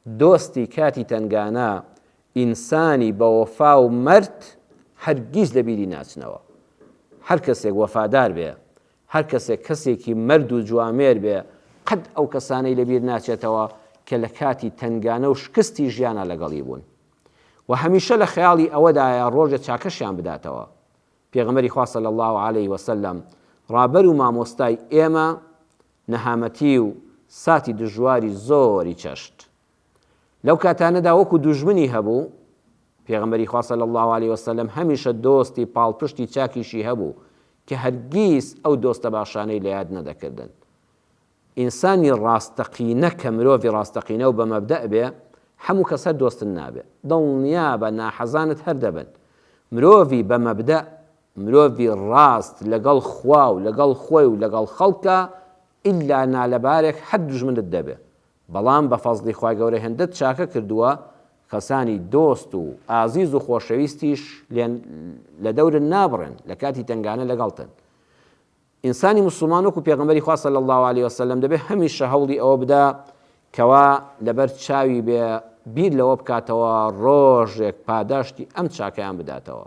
دۆستی کاتی تەنگانە، ئینسانی بەوەفا و مەرد هەرگیز لە بیری ناچنەوە. هەر کەسێک وەفادار بێ، هەر کەسێک کەسێکی مەرد و جوامێر بێ، قەت ئەو کەسانەی لە بیر ناچێتەوە کە لە کاتی تەنگانە و شکستی ژیانا لەگەڵی بوون. و هەمیشە لە خەیاڵی ئەوەدایە ڕۆژێ چاکەشیان بداتەوە. پێغەمبەری خوا صلی اللە علیه وسلم ڕابەر و مامۆستای ئێمە نەهامەتی و ساتی دژواری زۆری چەشت. لەو کاتانەدا وەکو دوژمنی هەبوو، پێغەمبەری خوا صلی اللە علیه وسلم هەمیشە دۆستی پاڵپشتی چاکیشی هەبوو کە هەرگیز ئەو دۆستە باشانەی لە یاد نەدەکردن. ئینسانی ڕاستەقینە کە مرۆڤی ڕاستەقینە و بە مەبدەء بێ، هەموو کەس هەر دۆستت نابێ. دڵنیابە ناحەزانت هەر دەبن. مرۆڤی بە مەبدەء، مرۆڤی ڕاست لەگەڵ خوا و لەگەڵ خۆی و لەگەڵ خەڵکا ئیلا نالەبارێک هەر دوژمنت دەبێ. بەڵام بە فەزڵی خوای گەورە هێندەت چاکە کردووە کەسانی دۆست و ئازیز و خۆشەویستیش لێن لە دەورت نابڕێن لە کاتی تەنگانە لەگەڵتن. ئینسانی موسڵمان وەکو پێغەمبەری خوا صلی اللە علیە وسلم دەبێ هەمیشە هەوڵی ئەوە بدا کەوا لەبەر چاوی بێ بیر لەوە بکاتەوە ڕۆژێک پاداشتی ئەم چاکەیان بداتەوە.